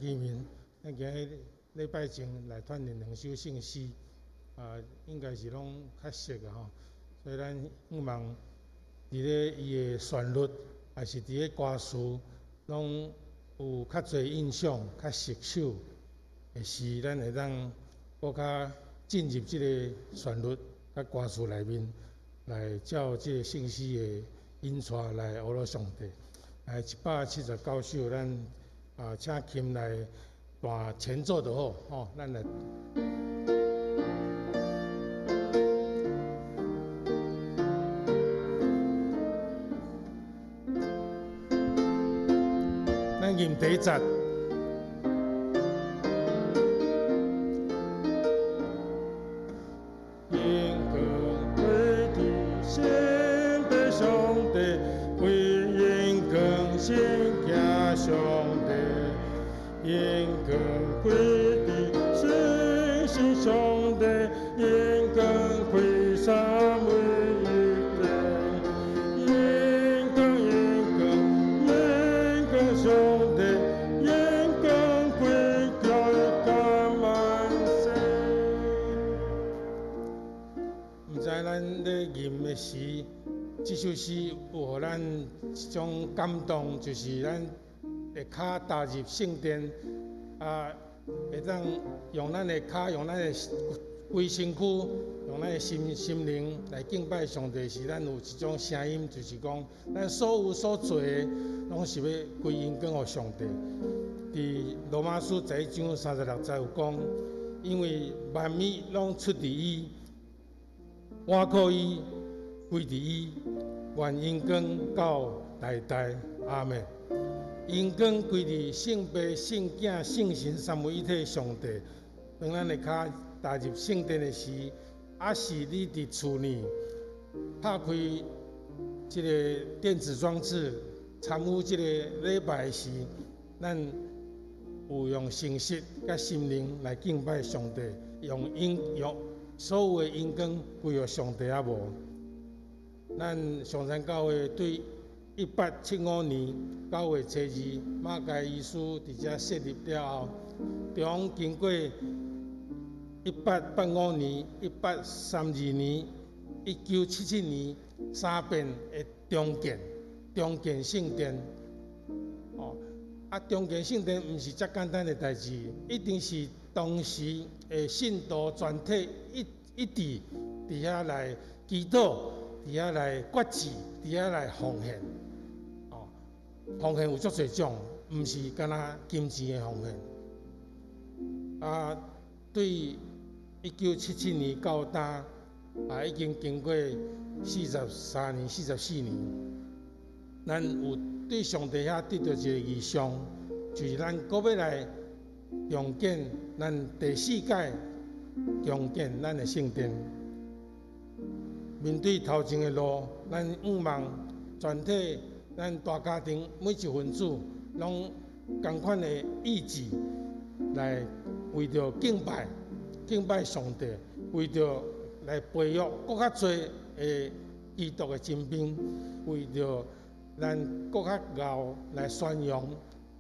見面，咱今日禮拜前來傳念兩首聖詩，啊，應該是攏較熟的吼，所以咱向望佇咧伊的旋律，抑是佇咧歌詞，攏有較濟印象、較熟手的詩，咱會當閣較進入這个旋律佮歌詞內面，來照這个聖詩的引帶來呵咾上帝。來179首，咱啊請琴來彈前奏就好，吼，咱來。咱吟第一節。榮光歸佇聖父上帝，歸榮光聖子上帝，榮光歸佇聖神上帝，榮光歸三位一體，榮光榮光榮光上帝，榮光歸到萬世。毋知咱咧吟的時，這首詩有予咱一種感動，就是咱的跤踏入聖殿，啊，會當用咱的跤，用咱的規身軀，用咱的心心靈來敬拜上帝時，咱有一種聲音，就是講，咱所有所做的，攏是欲歸榮光予上帝。佇羅馬書11章36節有講，因為萬物攏出佇伊，倚靠伊，歸佇伊，願榮光到代代，阿們。榮光歸佇聖父、聖子、聖神三位一體上帝。當咱的跤踏入聖殿的時，抑是你佇厝內拍開這个電子裝置參與這个禮拜時，咱有用誠實佮心靈來敬拜上帝，用榮用所有的榮光歸予上帝抑無？咱上山教會對1875年9月初2，馬偕醫師佇遮設立了後，中經過1885年、1832年、1977年三遍的重建，重建聖殿。哦，啊，重建聖殿毋是遮簡單的代誌，一定是當時的信徒全體一一致佇遐來祈禱，佇遐來決志，佇遐來奉獻。哦，奉獻有足濟種，毋是干焦金錢的奉獻。啊，對1977年到今，啊，已經經過43年、44年，咱有對上帝遐得著一个異象，就是咱閣欲來重建咱第四屆重建咱的聖殿。面對頭前的路，咱向望全體咱大家庭每一份子，攏仝款的意志來為著敬拜、敬拜上帝，為著來培育閣較濟的基督的精兵，為著咱閣較𠢕來宣揚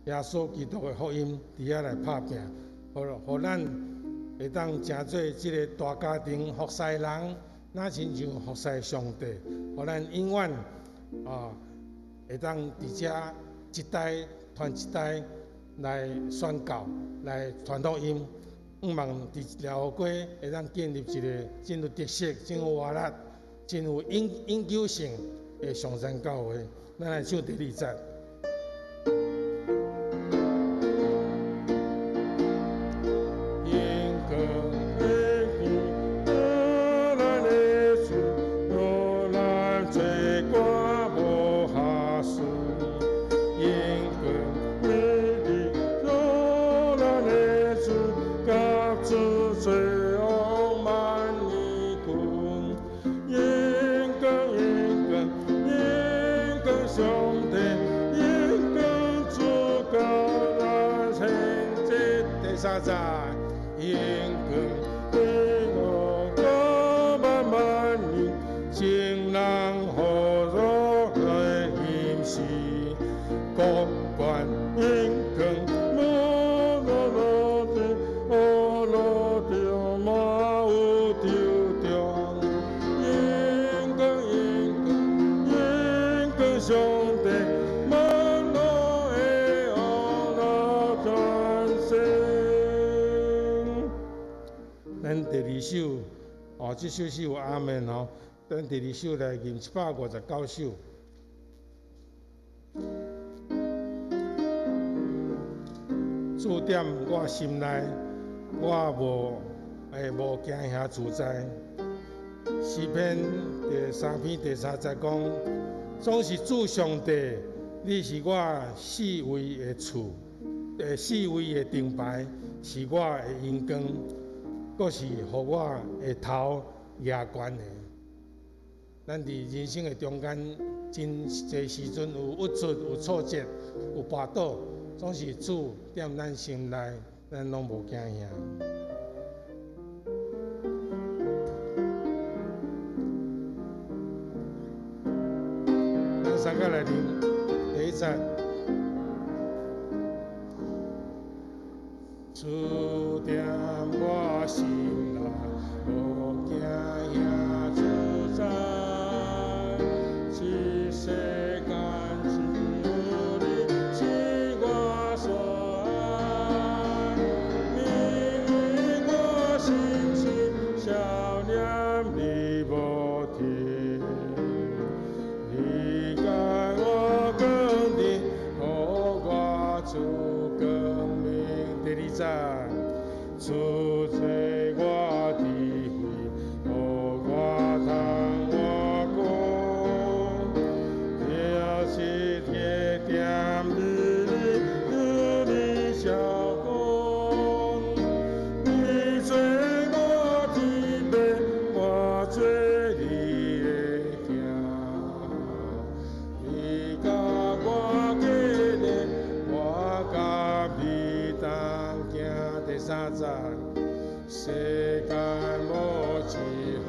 耶穌基督的福音，佇遐來拍拚，予予咱會當成做這个大家庭服侍人，若親像服侍上帝，予咱永遠啊會當佇遮一代傳一代來宣教、來傳福音。向望佇寮河街會當建立一个真有特色、真有活力、真有永永久性的上山教會。咱來唱第二節。榮光歸予咱的主，予咱做歌無瑕疵。榮光歸予咱的主，甲主做王萬年久。榮光榮光榮光上帝，榮光主到咱現在第三節。榮光歸我到萬萬年，眾人何如來欣喜，國權榮光無咱第二首，哦，這首詩有阿門吼。咱第二首來吟759首。主踮我心內，我無會無驚嚇自在。詩篇第三篇第三節講，總是主上帝，你是我四圍的厝，四圍的盾牌，是我的榮光，閣是予我的頭舉懸的。咱佇人生的中間，真濟時陣有鬱卒、有挫折、有跋倒，總是主踮咱心內，咱攏無驚嚇。咱三個來啉第一節。主踮我心內，無驚嚇自在。這世間只有你是我所愛，你我心心相念你無停，你共我扛定，予我出光明。第二節，主做我智慧，予我通活過。是天踮你裡，你照顧，你做我天父，我做你的囝。你共我結連，我佮你同行。第三節，世間無一項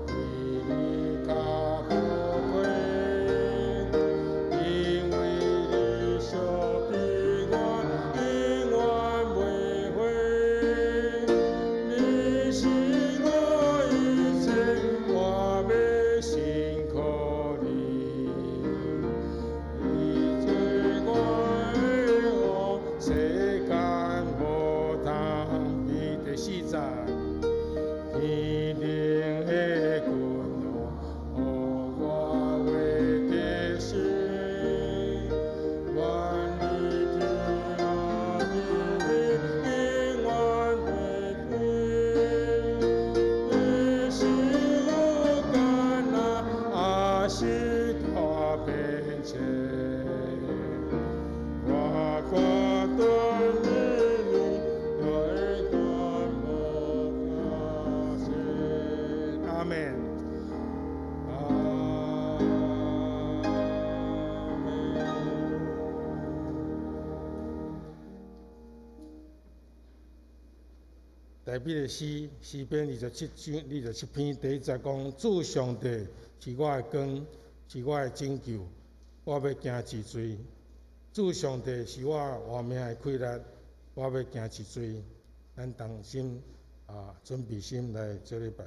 比你較寶貴，因為你相比我永遠袂悔。你是我一切，我欲信靠你。你做我的王，世間無通比。第四節，天頂的君王，予我為得勝。願你聽你永遠袂變。你是有艱難，抑是大變遷，我決斷你來斷無假阿門。阿門。大衛的詩，詩篇27章27篇第一節講：主上帝是我的光，是我的拯救，我欲驚一罪。主上帝是我活命的氣力，我欲驚一罪。咱同心啊，準備心來做禮拜。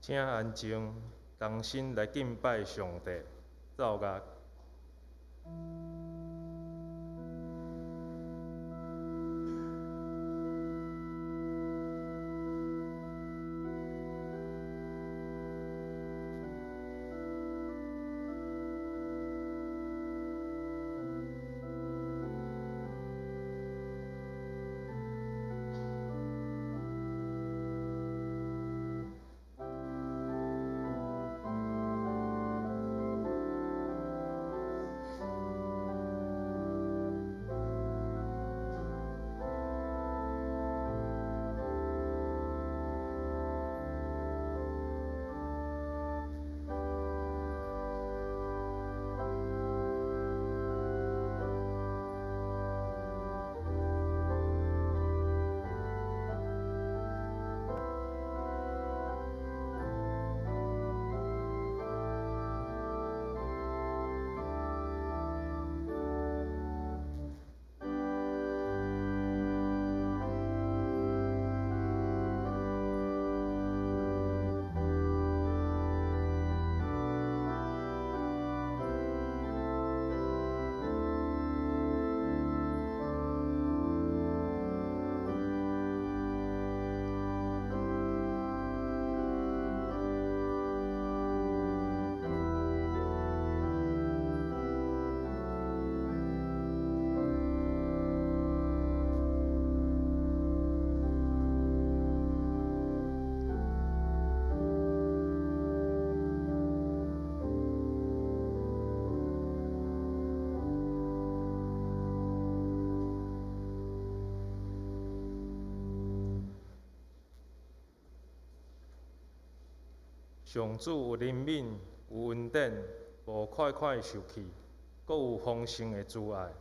請安靜，同心來敬拜上帝。奏樂。上主有憐憫，有恩典，無快快受氣，閣有豐盛的慈愛。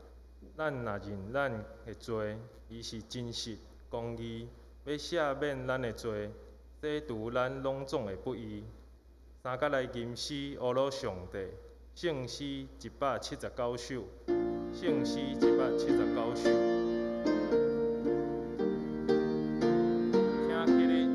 咱若認咱的罪，伊是真實公義，欲赦免咱的罪，洗除咱攏總的不義。三角來吟詩，呵咾上帝，聖詩179首，聖詩179首。請起立。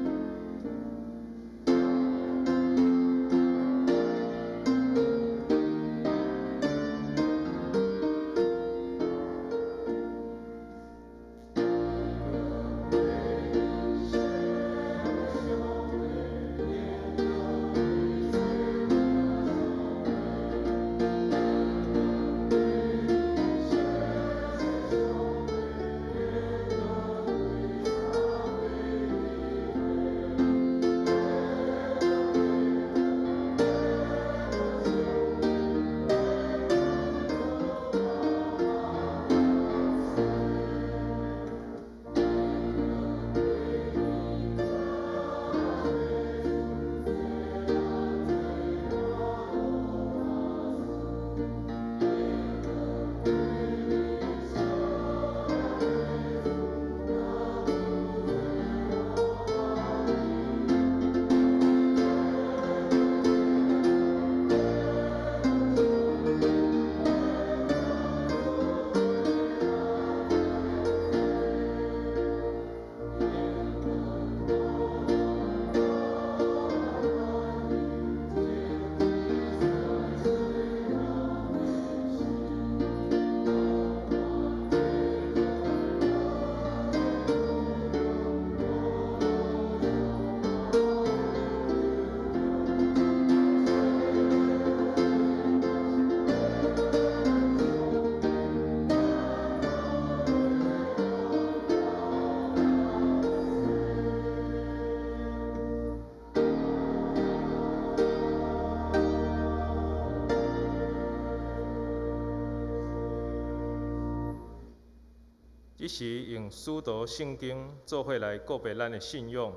時用使徒聖經做伙來告白咱的信仰。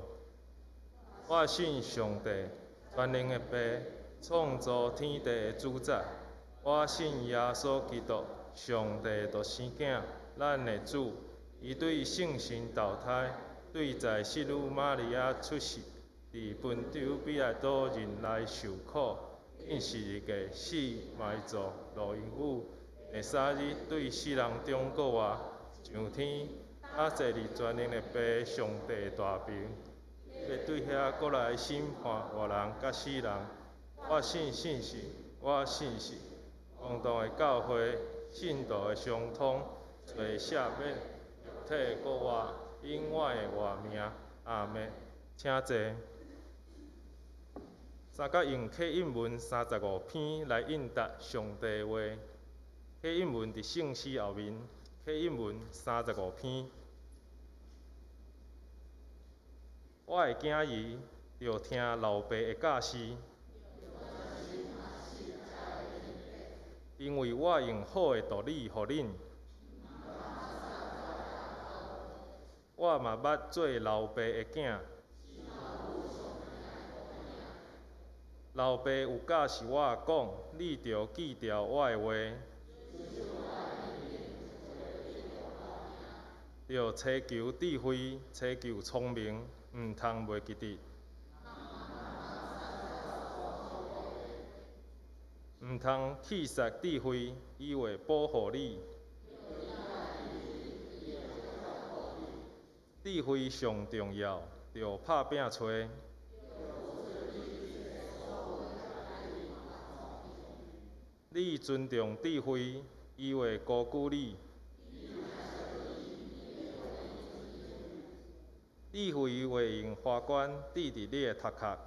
我信上帝，全能的父，創造天地的主宰。我信耶穌基督，上帝獨生囝，咱的主。伊對聖神投胎，對在聖女瑪利亞出世，佇本丟彼拉多忍耐受苦，釘十字架死埋葬，落陰府，第三日對死人中復活，上天，倚坐佇全能的父上帝大爿，欲對遐閣來審判活人佮死人。我信聖神，我信聖公同的教會，聖徒的相通，罪赦免，肉體復活，永遠的活命。阿們。請坐。三角用啟應文35篇來應答上帝話。啟應文佇聖詩後面，啟應文三十五篇。我的囝兒，著聽老爸的教示，因為我用好的道理予恁。我嘛捌做老爸的囝。老爸有教示我講，你著記牢我的話。著追求智慧，追求聰明，毋通袂記得。毋通棄殺智慧，伊會保護你。智慧上重要，著拍拚揣。你尊重智慧，伊會高舉你。智慧會用花冠戴佇你的頭殼。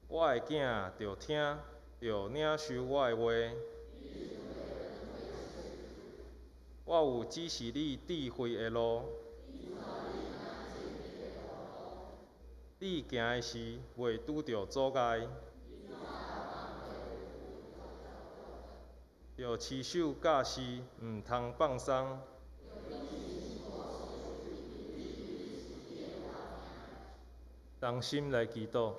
我的囝，著聽，著領受我的話。我有指示你智慧的路。你行的時，袂拄著阻礙。著持守教示，毋通放鬆。同心來祈禱。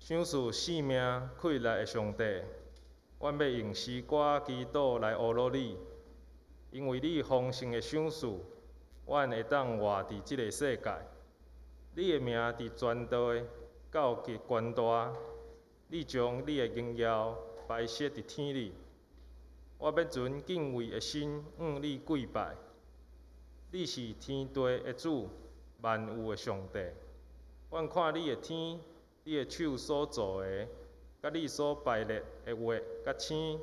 賞賜生命氣力的上帝，阮欲用詩歌祈禱來呵咾你，因為你豐盛的賞賜，阮會當活佇這个世界。你的名佇全地到極懸大，你將你的榮耀擺設佇天裡。我欲存敬畏的心向你跪拜。你是天地的主，萬有的上帝。阮看你的天，你的手所造的，佮你所排列的月佮星，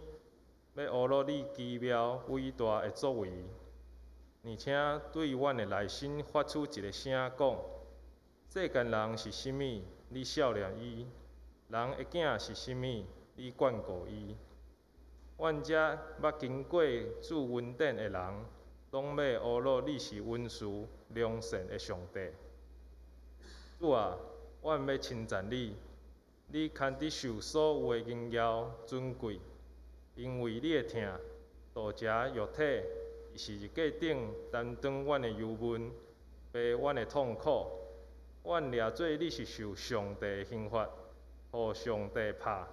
欲呵咾你奇妙偉大的作為。而且對阮的內心發出一个聲講：世間人是啥物？你數念伊；人的囝是啥物？你眷顧伊。阮遮捌經過主恩典的人，攏欲呵咾你是恩慈良善的上帝。主啊，阮欲稱讚你，你堪得受所有的榮耀尊貴，因為你的疼，道成肉體，佇十字架頂擔當阮的憂悶，背阮的痛苦。阮掠做你是受上帝的刑罰，予上帝拍，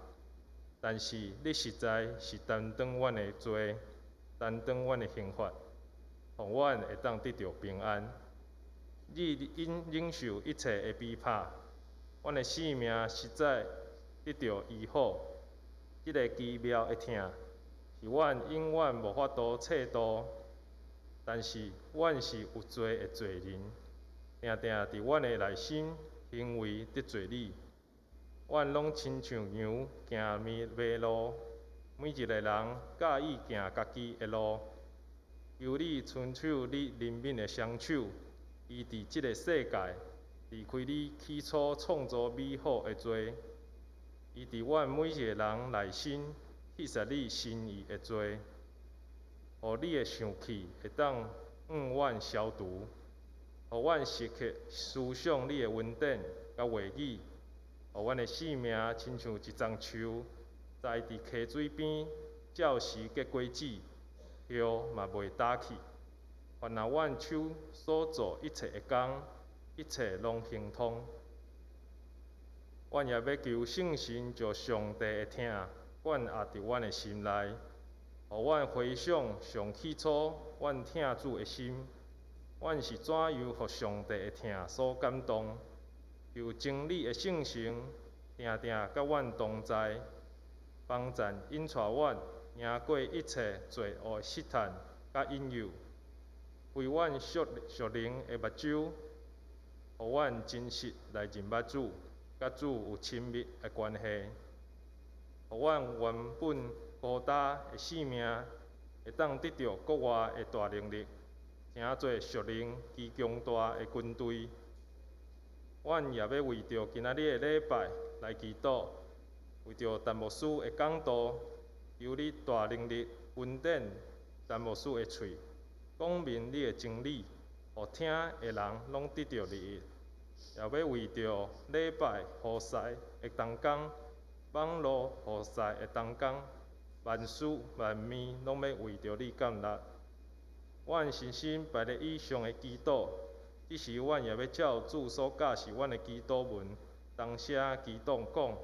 但是你實在是擔當阮的罪，擔當阮的刑罰，予阮會當得著平安。你因忍受一切的逼迫，阮的性命實在得著醫好。這个奇妙的疼，是阮永遠無法度測度。但是阮是有罪的罪人，定定佇阮的內心行為得罪你。阮攏親像羊行迷路，每一个人佮意行家己的路。求你伸出你憐憫的雙手，醫治這个世界，離開你起初創造美好的罪，醫治阮每一个人內心棄殺你心意的罪，予你的生氣會當向阮消除，予阮時刻思想你的恩典佮話語，予阮的性命亲像一丛树，栽伫溪水边，照时结果子，叶嘛袂焦去。凡若阮手所做一切的工，一切攏亨通。阮也欲求圣神将上帝的疼灌压伫阮的心内，予阮回想上起初阮疼主的心。阮是怎样予上帝的疼所感动？求真理的圣神定定佮阮同在，帮赞引带阮赢过一切罪恶的试探佮引诱，开阮属灵的目睭，予阮真实来认捌主，佮主有亲密的关系，予阮原本孤单的性命会当得著国外的大能力，成做属灵极强大的军队。阮也欲为著今仔日的礼拜来祈祷，为著陈牧师的讲道，求你大能力恩典陈牧师的喙，讲明你的真理，予听的人攏得著利益。也欲为著礼拜服侍的同工，网路服侍的同工，万事万物攏欲为著你感恩。阮深深拜咧以上的祈祷，这时阮也欲照主所教示阮的祈祷文，同声祈祷讲：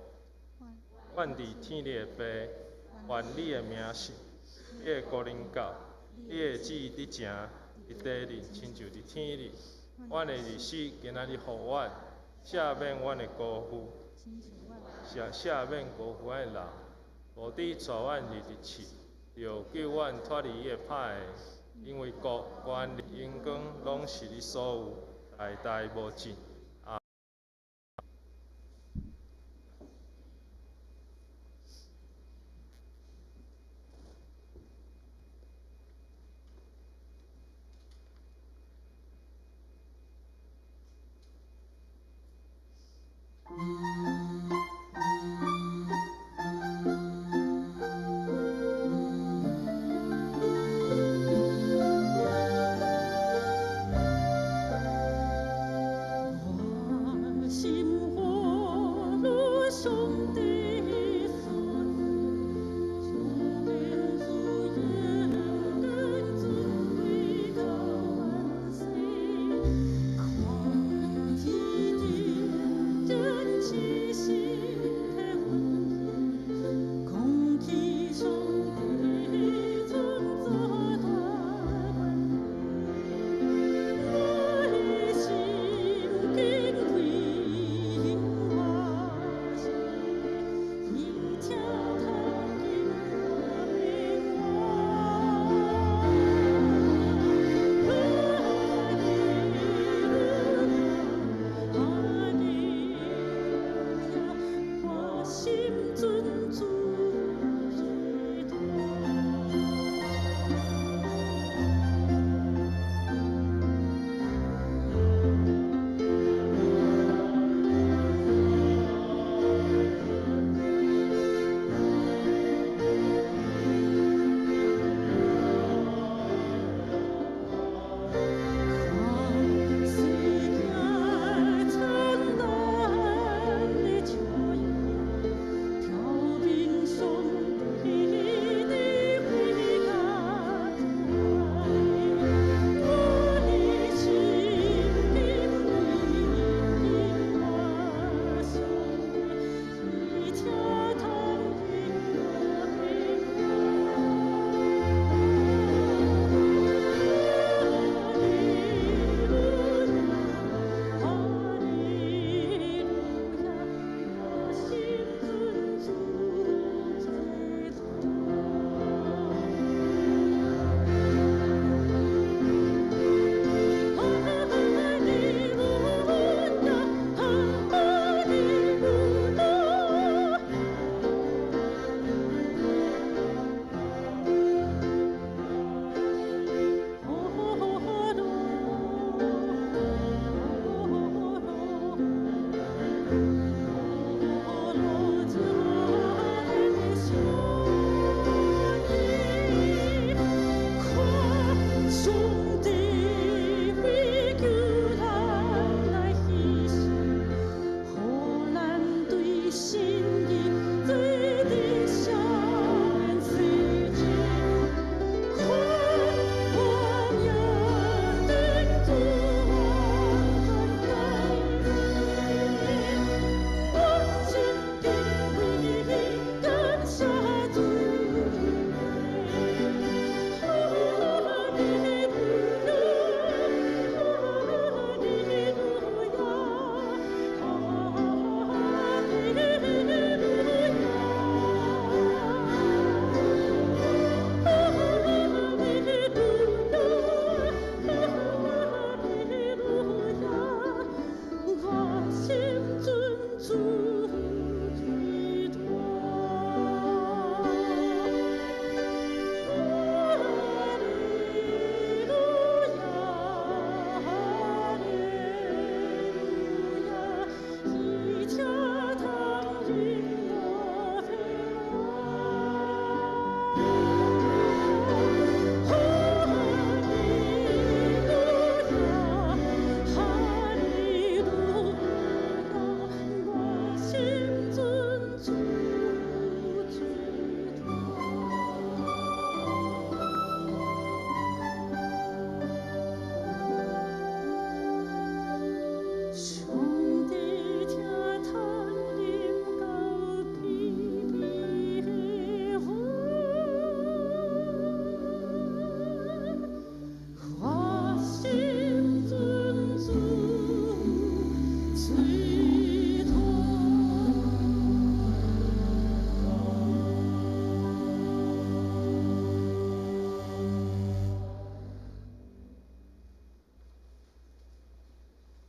阮伫天里的父，愿你的名圣，你的国临到，你的旨意伫成，伫地里亲像伫天里。阮的日食今仔日予阮，赦免阮的辜负，赦免辜负阮的人，无伫带阮入伫试，著救阮脫離伊的歹的。因為國、權力、榮光，攏是你所有，代代無盡。阿我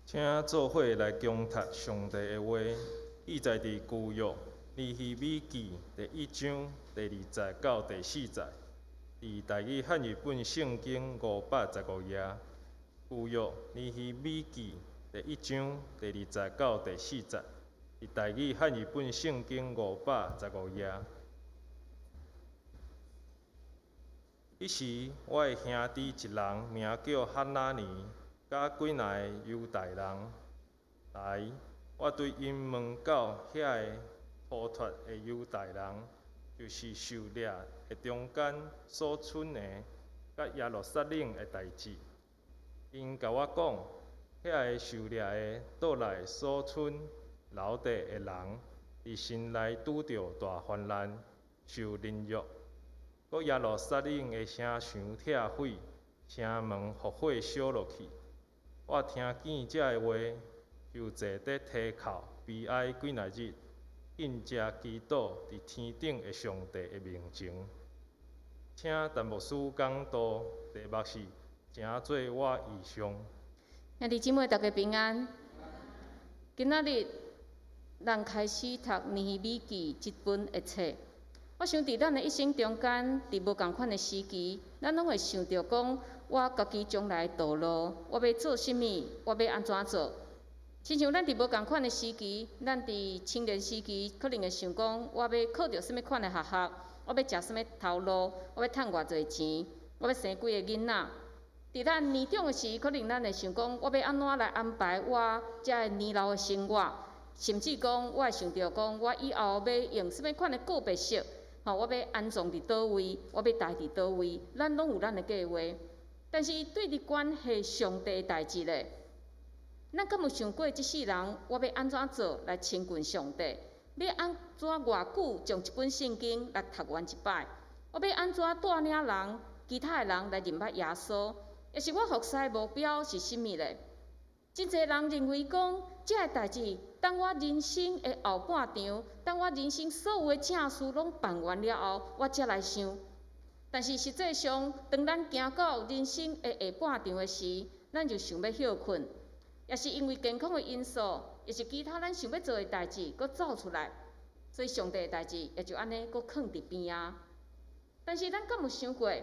請做伙來恭讀上帝的話，記載佇舊約尼希米記第一章第二節到第四節，佇台語漢譯本聖經515頁。舊約尼希米記第一章第二節到第四節，佇台語漢譯本聖經515頁。彼時，我的兄弟一人名叫哈拿尼，佮幾若个猶大人來，我對𪜶問到遐个逃脫的猶大人，就是受掠的中間所賰的，佮耶路撒冷的代誌。𪜶共我講，遐个受掠的倒來所賰留佇的人，佇城內拄著大患難，受凌辱。閣耶路撒冷的城牆拆毀，城門予火燒落去。我聽見這个話，就坐佇梯口悲哀幾若日，禁食祈禱佇天頂的上帝的面前。請陳牧師講道，題目是成做我異象。兄弟姊妹，大家平安。今仔日咱開始讀尼希米記這本的冊。我想佇咱的一生中間，佇無仝款的時期，咱攏會想著講，我家己將來的道路，我欲做啥物，我欲按怎做。親像咱佇無仝款的時期，咱佇青年時期可能會想講，我欲考著啥物款的學校，我欲食啥物頭路，我欲趁偌濟錢，我欲生幾個囡仔。佇咱年長的時，可能咱會想講，我欲按怎來安排我這个年老的生活，甚至講我會想著講，我以後欲用啥物款的告別式。吼，我欲安葬佇佗位，我欲待佇佗位，咱攏有咱的計劃。但是對佇關係上帝的代誌咧，咱敢有想過這世人我欲按怎做來親近上帝？欲按怎偌久將這本聖經來讀完一擺？我欲按怎帶領人、其他的人來認捌耶穌？抑是我服侍的目標是啥物咧？真濟人認為講，這个代誌，等我人生的後半場，等我人生所有的正事攏辦完了後，我才來想。但是實際上，當咱行到人生的下半場的時，咱就想欲歇睏，抑是因為健康的因素，抑是其他咱想欲做的代誌，閣走出來，所以上帝的代誌也就按呢閣囥佇邊仔。但是咱敢有想過，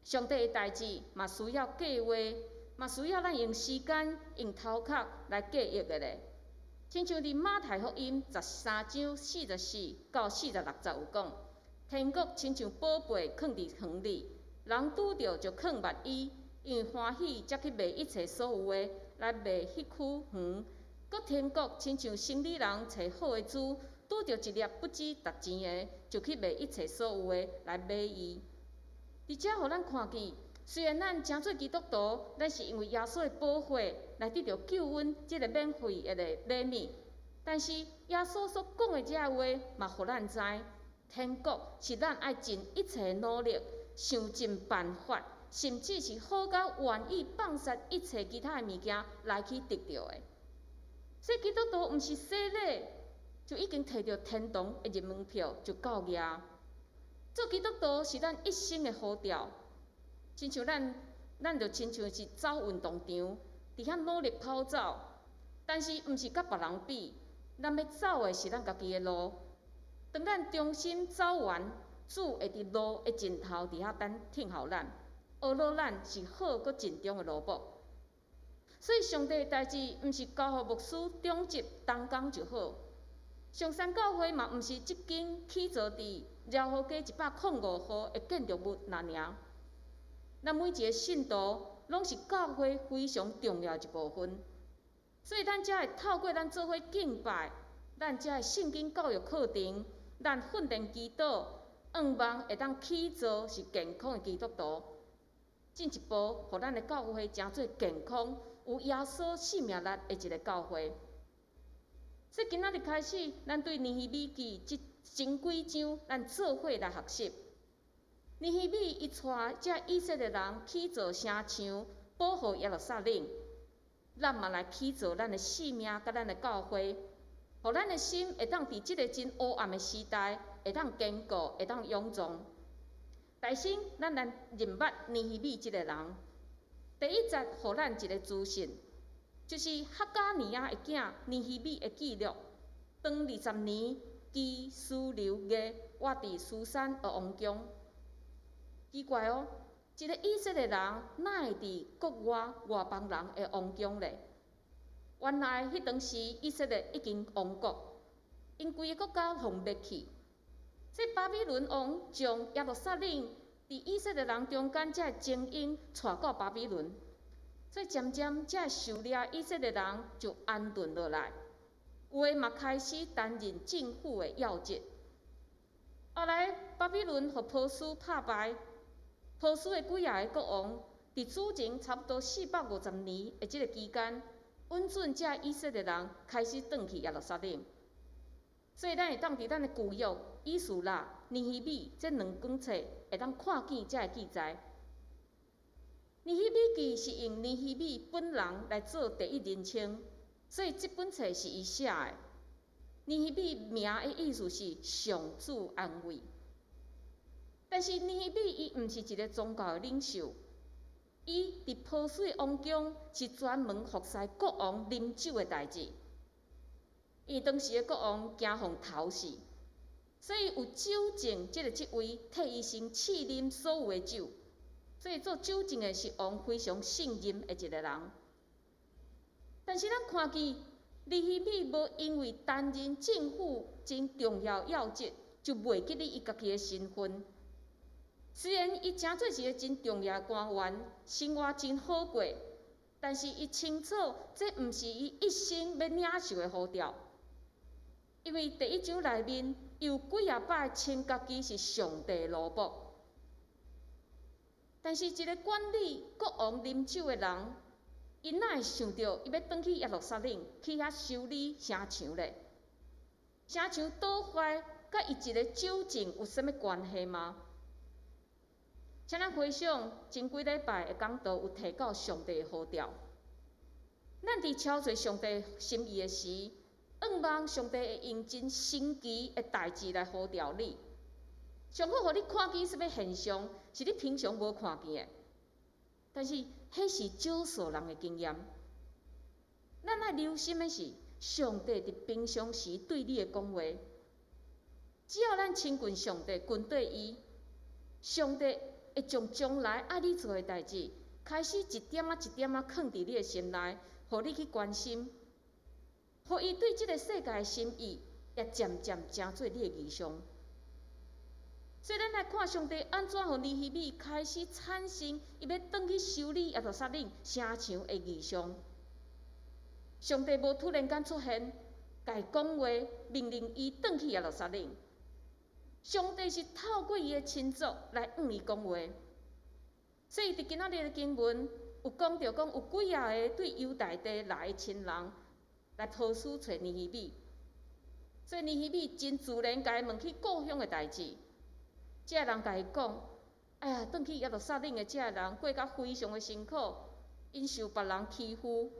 上帝的代誌嘛需要計劃，嘛需要咱用時間、用頭殼來計劃的咧。親像佇馬太福音13章44到46節有講，天國親像寶貝囥佇園裡，人拄著就囥密伊，因為歡喜才去賣一切所有的來買彼區園。閣天國親像生理人揣好的珠，拄著一粒不知值錢的，就去賣一切所有的來買伊。佇遮予咱看見，雖然咱成做基督徒，咱是因為耶穌的寶血來得著救恩，這个免費的禮物。但是耶穌所講的這个話，嘛予咱知，天國是咱愛盡一切努力，想盡辦法，甚至是好到願意放殺一切其他的物件來去得著的。所以基督徒毋是洗禮就已經提著天堂的入門票就夠額。做基督徒是咱一生的呼召。親像咱，咱就親像是走運動場，佇遐努力跑走，但是毋是佮別人比，咱欲走的是咱家己的路。當咱忠心走完，主會佇路的盡頭佇遐等聽候咱，呵咾咱是好閣盡忠的奴僕。所以上帝的代誌毋是交予牧師長執同工就好。上山教會嘛毋是這間起造佇饒河街105號的建築物爾爾。咱每一个信徒攏是教會非常重要一部分，所以咱才會透過咱做伙敬拜，咱遮的聖經教育課程，咱訓練祈禱，向望會當起造是健康的基督徒，進一步，予咱的教會成做健康、有耶穌生命力的一个教會。所以今仔日開始，咱對尼希米記這前幾章，咱做伙來學習。尼希米伊帶這以色列人起造城牆，保護耶路撒冷。咱嘛來起造咱的生命，佮咱的教會，予咱的心會當佇這个真黑暗的時代，會當堅固，會當勇壯。首先，咱來認捌尼希米這个人。第一節，予咱一个資訊。就是哈加尼亞的囝尼希米的記錄。當20年基斯流月，我佇書珊的王宮。奇怪哦，一個以色列人哪會佇國外外邦人的王宮咧？原來彼當時以色列已經亡國，𪜶規个國家予滅去。這巴比倫王將耶路撒冷佇以色列人中間這个精英帶到巴比倫，所以漸漸這个受掠以色列人就安頓落來，有的嘛開始擔任政府的要職。後來巴比倫予波斯拍敗，波斯的幾仔个國王佇主前差不多450年的這个期間，允准這以色列人開始轉去耶路撒冷。所以咱會當佇咱的舊約以斯拉、尼希米這兩本冊會當看見這个記載。尼希米記是用尼希米本人來做第一人稱，所以這本冊是伊寫的。尼希米名的意思是上主安慰。但是尼希米伊毋是一個宗教的領袖，伊佇波斯的王宮是專門服侍國王啉酒的代誌。因為當時的國王驚予頭死，所以有酒政這个職位，替伊先試啉所有的酒。所以做酒政的是王非常信任的一個人。但是咱看見尼希米無因為擔任政府真重要要職，就袂記得伊家己的身份。雖然伊成做一个真重要的官員，生活真好過，但是伊清楚這毋是伊一生欲領受的呼召。因為第一章內面有幾仔擺稱家己是上帝奴僕，但是一个管理國王啉酒的人，伊哪會想著伊欲轉去耶路撒冷去遐修理城牆咧？城牆倒壞，佮伊一个酒政有啥物關係嗎？請咱回想前幾禮拜的講道有提到上帝的呼召，咱佇朝揣上帝心意的時，向望上帝會用真神奇的代誌來呼召你，上好予你看見啥物現象，是你平常無看見的。但是，彼是少數人的經驗。咱愛留心的是，上帝佇平常時對你的講話。只要咱親近上帝，跟綴伊，上帝會將將來愛你做的代誌，開始一點仔一點仔囥佇你的心內，予你去關心。予伊對這个世界的心意，也漸漸成做你的異象。所以，咱來看上帝按怎予尼希米開始產生伊欲轉去修理耶路撒冷城牆的異象。上帝無突然間出現，共伊講話，命令伊轉去耶路撒冷。上帝是透過伊的親屬來向伊講話。所以，佇今仔日的經文有講著講，有幾仔个對猶大地來的親人來波斯揣尼希米，所以尼希米真自然共伊問起故鄉的代誌。這个人共伊講：哎呀，轉去耶路撒冷的這个人過甲非常的辛苦，𪜶受別人欺負，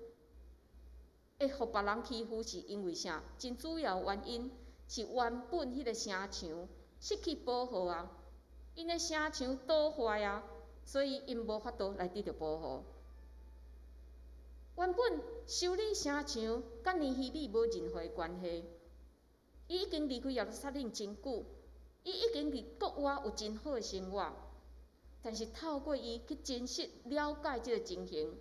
會予別人欺負是因為啥？真主要原因是原本彼个城牆失去保護啊，𪜶的城牆倒壞啊，所以𪜶無法度來得著保護。原本修理城牆佮尼希米無任何關係，伊已經離開耶路撒冷真久，伊已經佇國外有真好的生活，但是透過伊去真實了解這个情形，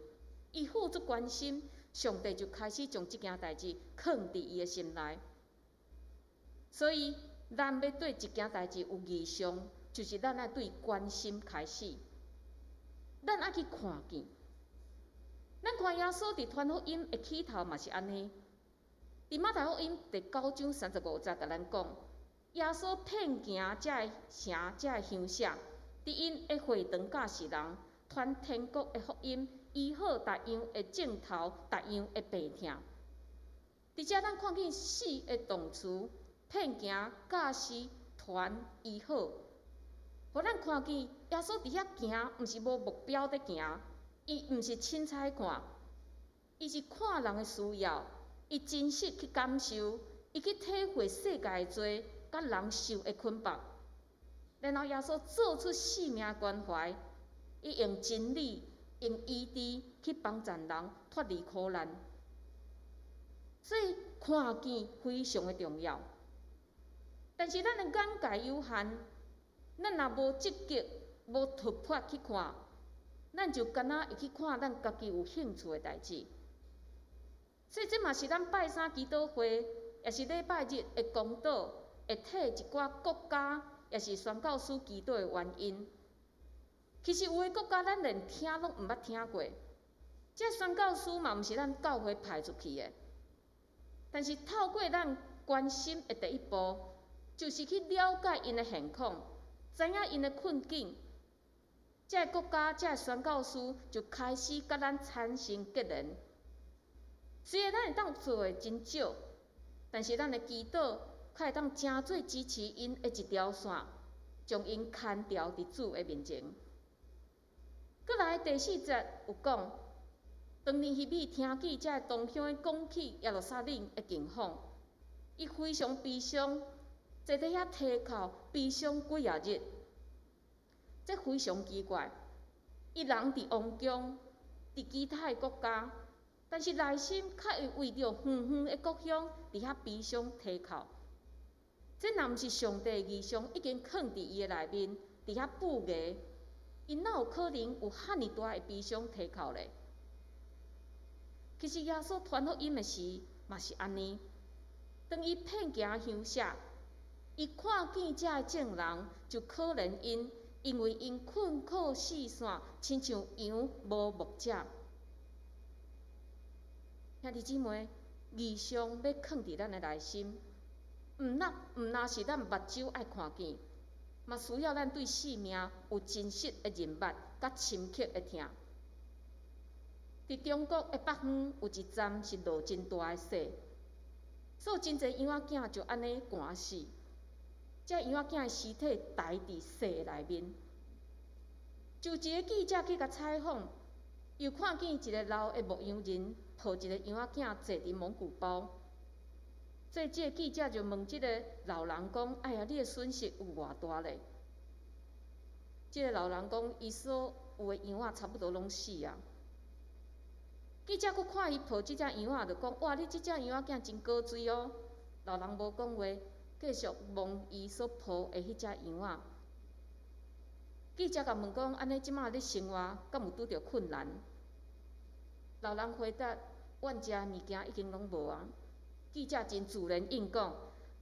伊付出關心，上帝就開始將這件代誌囥佇伊的心內。所以，咱欲對一件代誌有異象，就是咱愛對關心開始，咱愛去看見。咱看耶穌佇傳福音的起頭嘛是按呢。佇馬太福音第九章35節共咱講，耶穌遍行這个城、這个鄉舍，佇𪜶的會堂教示人，傳天國的福音，醫好逐樣的症頭、逐樣的病痛。佇遮咱看見四个動詞：遍行、教示、傳、醫好。予咱看見耶穌佇遐行，毋是無目標佇行。伊毋是凊彩看，伊是看人的需要，伊真實去感受，伊去體會世界的罪，佮人受的捆綁。然後耶穌做出性命關懷，伊用真理、用醫治去幫助人脫離苦難。所以看見非常的重要。但是咱的眼界有限，咱若無積極、無突破去看，咱就干焦會去看咱家己有興趣的代誌。所以這嘛是咱拜三祈禱會，抑是禮拜日的講道，會替一寡國家，抑是宣教師祈禱的原因。其實有的國家咱連聽攏毋捌聽過，這宣教師嘛毋是咱教會派出去的。但是透過咱關心的第一步，就是去了解𪜶的現況，知影𪜶的困境，這个國家、這个宣教師就開始佮咱產生結連。雖然咱會當做的真少，但是咱的祈禱較會當成做支持𪜶的一條線，將𪜶牽牢佇主的面前。閣來第四節有講，當尼希米聽見這个同鄉講起耶路撒冷的境況，伊非常悲傷，坐佇遐啼哭，悲傷幾仔日。這非常奇怪，伊人佇王宮，佇其他的國家，但是內心卻會為著遠遠的國鄉佇遐悲傷啼哭。這若毋是上帝的異象已經囥佇伊的內面，佇遐布藝，伊哪有可能有遐爾大的悲傷啼哭咧？其實耶穌傳福音的時，嘛是按呢。當伊遍行鄉舍，伊看見遮的眾人，就可憐𪜶，因為𪜶困苦四散，親像羊無牧者。兄弟姊妹，異象欲囥佇咱的內心，毋若是咱目睭愛看見，嘛需要咱對生命有真實的認捌，佮深刻的疼。佇中國的北方有一站是落真大的雪，所以真濟羊仔囝就按呢寒死。這羊仔囝的屍體埋佇雪內面。就一个記者去共採訪，又看見一个老的牧羊人抱一个羊仔囝坐佇蒙古包。所以這个記者就問這个老人講：“哎呀，你的損失有偌大咧？”這个老人講：“伊所有的羊仔差不多攏死啊。”記者閣看伊抱這隻羊仔，就講：“哇，你這隻羊仔囝真古錐哦。”老人無講話，繼續摸伊所抱的彼隻羊仔。記者共問講：“按呢這馬你生活敢有拄著困難？”老人回答：“阮遮物件已經攏無啊。”記者真自然應講：“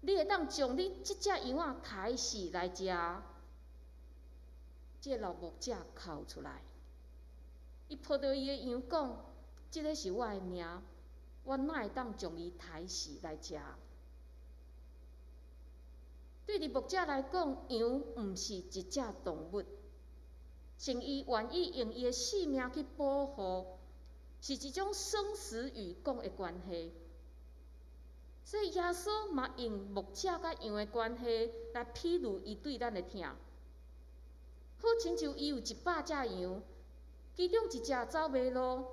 你會當將你這隻羊仔刣死來食？”這个老牧者哭出來，伊抱著伊的羊講：“這个是我的命，我哪會當將伊刣死來食？”對佇牧者來講，羊毋是一隻動物，神伊願意用伊的性命去保護，是一種生死與共的關係。所以耶穌嘛用牧者佮羊的關係來比喻伊對咱的疼。好親像伊有100隻羊，其中一隻走迷路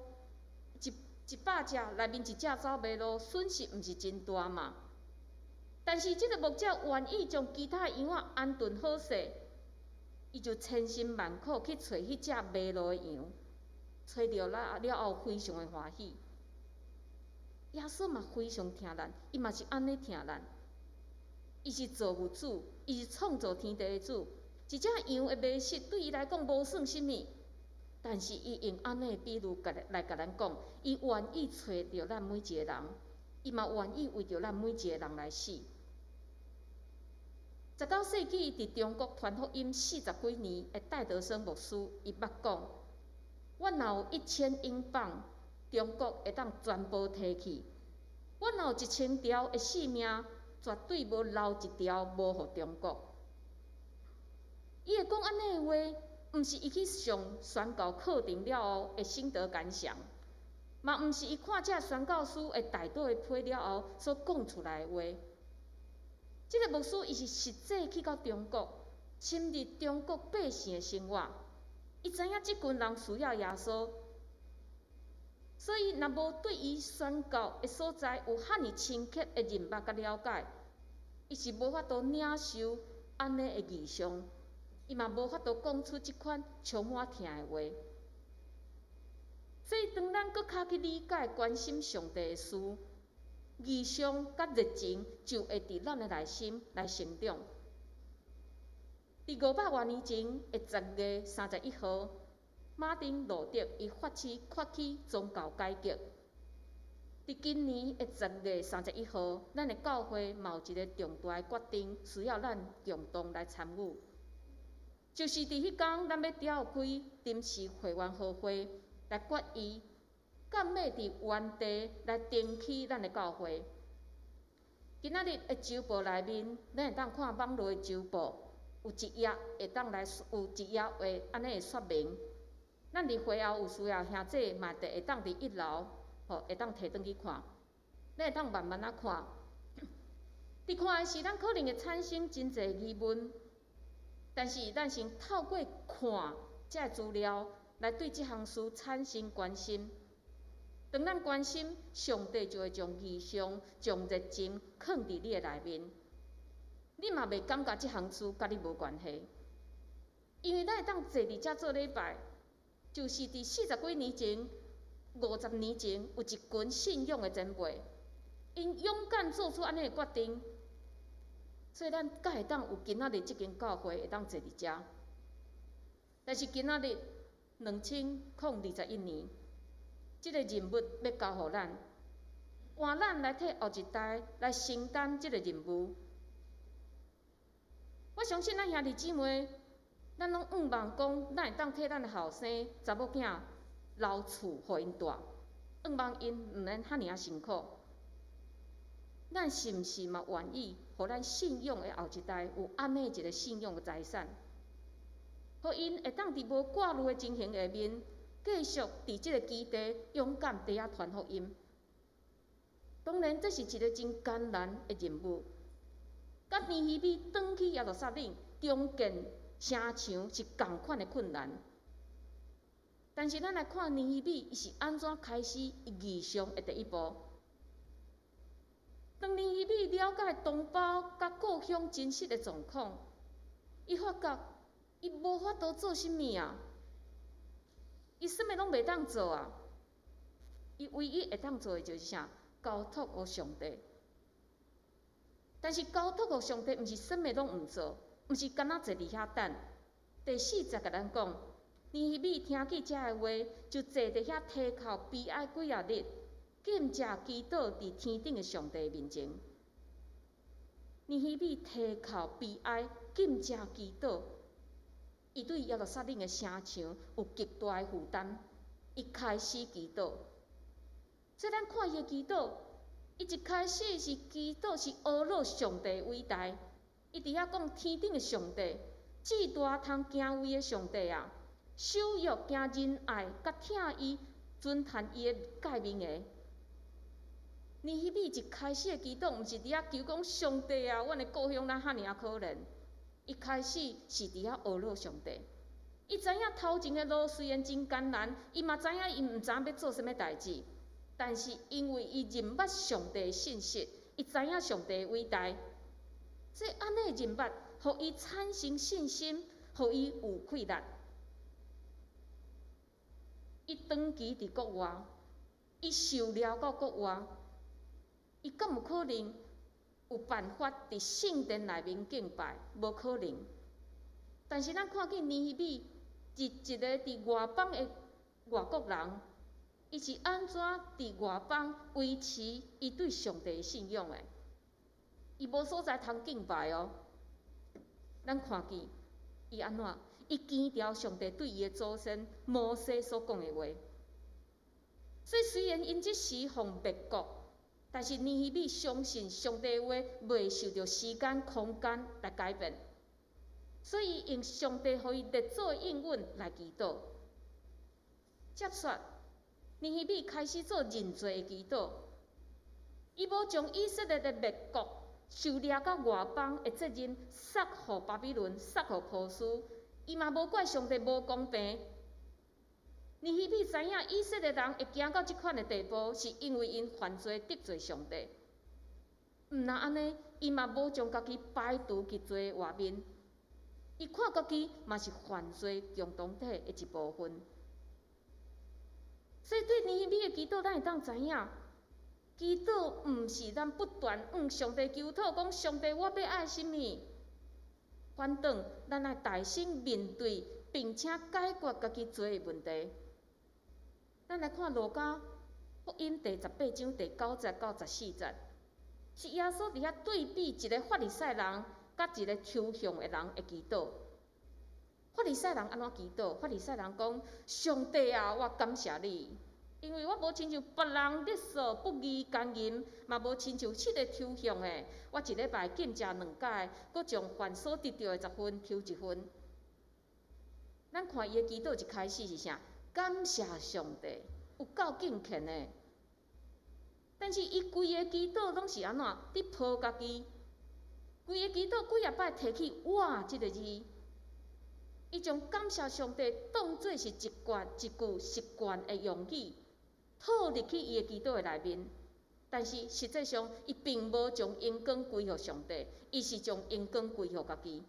，100隻內面一隻走迷路，損失毋是真大嘛？但是這个牧者願意將其他羊仔安頓好勢，伊就千辛萬苦去揣彼隻迷路的羊，揣著了了後非常的歡喜。耶穌嘛非常疼咱，伊嘛是按呢疼咱。伊是造物主，伊是創造天地的主。一隻羊的迷失對伊來講無算啥物，但是伊用按呢的比喻來共咱講，伊願意揣著咱每一个人，伊嘛願意為著咱每一个人來死。19世紀佇中國傳福音四十幾年的戴德生牧師，伊捌講：“我若有1000英鎊，中國會當全部提去；我若有1000條的性命，絕對無留一條無予中國。”伊會講按呢的話，毋是伊去上宣教課程了後的心得感想，嘛毋是伊看這宣教師的代禱的批了後所講出來的話。這个牧師伊是實際去到中國，深入中國百姓的生活，伊知影這群人需要耶穌，所以若無對伊宣教的所在有遐爾深刻的認捌佮了解，伊是無法度領受按呢的異象，伊嘛無法度講出這款充滿疼的話。所以，當咱閣較去理解關心上帝的事，異象佮熱情就會佇咱的內心來成長。佇500外年前的10月31號，馬丁路德伊發起發起宗教改革。佇今年的十月三十一號，咱的教會嘛有一个重大的決定，需要咱共同來參與。就是佇彼工，咱欲召開臨時會員大會來決議，敢欲佇原地來重啟咱的教會。今仔日的週報內面，咱會當看網路的週報，有一頁會當來有一頁會按呢會說明。咱佇會後有需要兄姊嘛，會當佇一樓，吼，會當提轉去看，咱會當慢慢仔看。佇看的時，咱可能會產生真濟疑問，但是咱先透過看這个資料，來對這項事產生關心。當咱關心，上帝就會將異象、將熱情囥佇你的內面。你嘛袂感覺這項事佮你無關係，因為咱會當坐佇遮做禮拜，就是佇四十幾年前、50年前，有一群信仰的前輩，𪜶勇敢做出按呢个決定，所以咱才會當有今仔日這間教會會當坐佇遮。但是今仔日2021年，這个任務欲交予咱，換咱來替後一代來承擔這个任務。我相信咱兄弟姊妹，咱攏向望講，咱會當替咱的後生查某囝留厝予𪜶蹛，向望𪜶毋免遐爾仔辛苦。咱是毋是嘛願意，予咱信仰的後一代有按呢一个信仰的財產，予𪜶會當佇無掛慮的情形下面，繼續佇這个基地勇敢佇遐傳福音。當然，這是一个真艱難的任務。佮尼希米轉去耶路撒冷重建城牆是仝款的困難。但是咱來看尼希米，伊是按怎開始伊異象的第一步。當尼希米了解同胞佮故鄉真實的狀況，伊發覺伊無法度做啥物啊，伊啥物攏袂當做啊。伊唯一會當做的就是啥？交託予上帝。但是交託予上帝，毋是啥物攏毋做，毋是干焦坐佇遐等。第四節共咱講，尼希米聽見這个話，就坐佇遐低頭悲哀幾仔日，禁食祈禱佇天頂的上帝面前。尼希米低頭悲哀，禁食祈禱，伊對耶路撒冷的城牆有極大的負擔，伊開始祈禱。所以咱看伊的祈禱，伊一開始是祈禱是呵咾上帝偉大，伊佇遐講天頂的上帝，至大通敬畏的上帝啊，守約行仁愛，佮疼伊、遵行伊的誡命的。尼希米一開始的祈禱，毋是佇遐求講上帝啊，阮的故鄉哪遐爾仔可憐。伊開始是佇遐呵咾上帝。伊知影頭前的路雖然真艱難，伊嘛知影伊毋知影欲做啥物代誌，但是因為伊認捌上帝的信實，伊知影上帝的偉大，所以按呢認捌，予伊產生信心，予伊有氣力。伊長期佇國外，伊受掠到國外，伊敢有可能有辦法佇聖殿內面敬拜？無可能。但是咱看見尼希米是一个佇外邦的外國人，伊是按怎佇外邦維持伊對上帝的信仰的？伊無所在通敬拜哦。咱看見伊按怎？伊堅牢上帝對伊的祖先摩西所講的話。所以雖然𪜶這時予滅國，但是尼希米相信上帝的話袂受著時間空間來改變，所以用上帝予伊列祖的應允來祈禱。接續，尼希米開始做認罪的祈禱，伊無將以色列的滅國、受掠到外邦的責任捒予巴比倫、捒予波斯，伊嘛無怪上帝無公平。尼希米知影以色列人會行到這款的地步，是因為𪜶犯罪得罪上帝。毋但按呢，伊嘛無將家己排除佇罪外面，伊看家己嘛是犯罪共同體的一部分。所以對尼希米的祈禱，咱會當知影，祈禱毋是咱不斷向上帝求討，講上帝我欲愛啥物。反轉，咱愛大聲面對，並且解決家己罪的問題。咱來看路加福音第18章第9節到14節，是耶穌佇遐對比一个法利賽人佮一个抽象的人的祈禱。法利賽人按怎祈禱？法利賽人講：上帝啊，我感謝你，因為我無親像別人勒索不義姦淫，嘛無親像這个抽象的。我一禮拜禁食兩擺，閣將凡所得著的十分抽一分。咱看伊的祈禱一開始是啥？感謝上帝，有夠敬虔的。但是伊規个祈禱攏是按怎？佇抱家己。規个祈禱幾若擺提起“我”這个字。伊將感謝上帝當做是一句一句習慣的用語，套入去伊的祈禱的內面。但是實際上，伊並無將榮光歸予上帝，伊是將榮光歸予家己。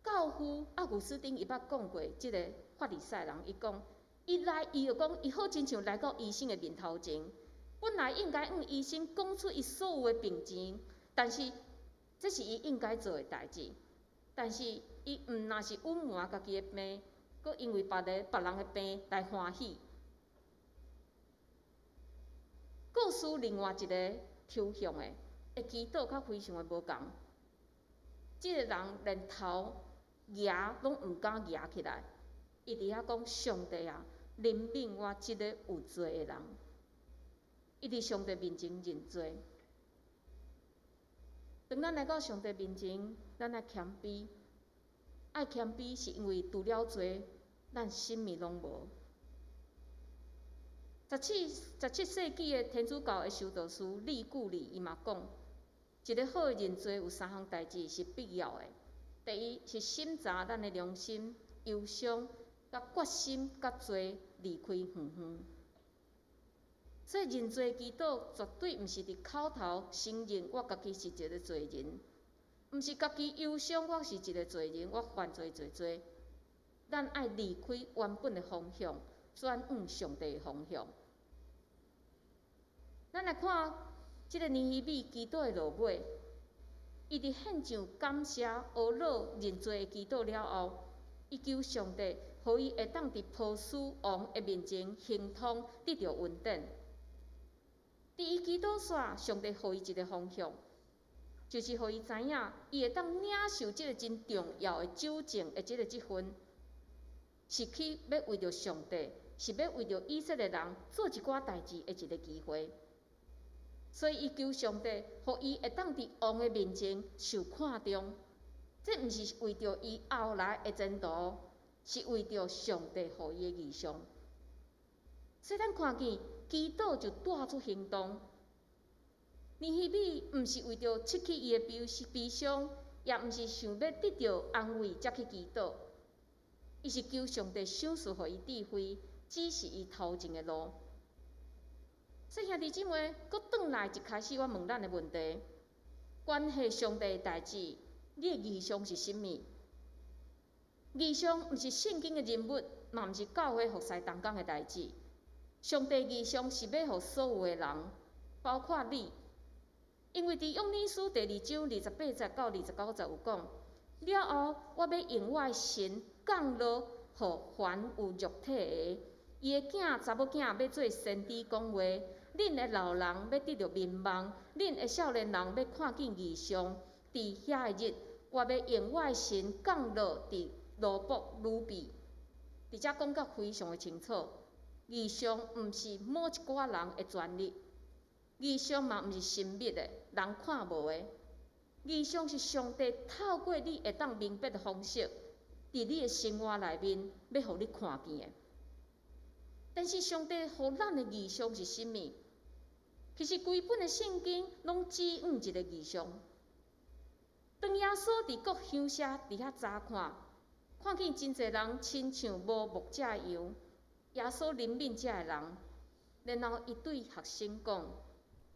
教父奧古斯丁伊捌講過，這个法利賽人，伊講，伊來，伊就講，伊好親像來到醫生的面頭前，本來應該向醫生講出伊所有的病情，但是這是伊應該做的代誌。但是伊毋若是隱瞞家己的病，閣因為別个別人的病來歡喜。故事另外一个抽象的，會祈禱較非常的無仝。這个人連頭舉攏毋敢舉起來，伊佇遐講上帝啊，憐憫我這个有罪的人。伊佇上帝面前認罪。當咱來到上帝面前，咱愛謙卑，愛謙卑是因為除了罪，咱啥物攏無。17世紀的天主教的修道士利古里伊嘛講，一个好的認罪有三項代誌是必要的。第一是審查咱的良心、憂傷，佮決心佮罪離開遠遠。所以認罪祈禱絕對毋是佇口頭承認我家己是一个罪人，毋是家己憂傷我是一个罪人，我犯罪濟濟。咱愛離開原本的方向，轉向上帝的方向。咱來看這个尼希米祈禱的落尾，伊佇獻上感謝、懊惱、認罪的祈禱了後，伊求上帝，予伊會當佇波斯王的面前亨通得著恩典。佇伊祈禱煞，上帝予伊一个方向，就是予伊知影，伊會當領受這个真重要的酒政的這个職分，是去欲為著上帝，是欲為著以色列人做一寡代誌的一个機會。所以伊求上帝，予伊會當佇王的面前受看重。這毋是為著伊後來的前途，是為著上帝予伊的異象。所以咱看見祈禱就帶出行動。尼希米毋是為著拭去伊的悲悲傷，也毋是想欲得著安慰才去祈禱。伊是求上帝賞賜予伊智慧，指示伊頭前的路。所以兄弟姊妹，閣轉來一開始我問咱的問題：關係上帝的代誌，你的異象是啥物？異象毋是聖經的人物，嘛毋是教會服侍同工的代誌。上帝異象是欲予所有的人，包括你。因為佇約珥書第2章28節到29節有講，了後我欲用我的神降落予凡有肉體的，伊的囝查某囝欲做先知講話，恁的老人欲得著眠夢，恁的少年人欲看見異象。佇遐个日，我欲用我的神降落佇羅卜呂比。佇遮講甲非常的清楚，異象毋是某一寡人的權利，異象嘛毋是神秘的，人看無的。異象是上帝透過你會當明白的方式，佇你的生活內面，欲予你看見的。但是上帝予咱的異象是啥物？其實規本的聖經攏指向一个異象。當耶穌佇各鄉社佇遐查看，看見真濟人親像無牧者的羊，耶穌憐憫這个人，然後伊對學生講：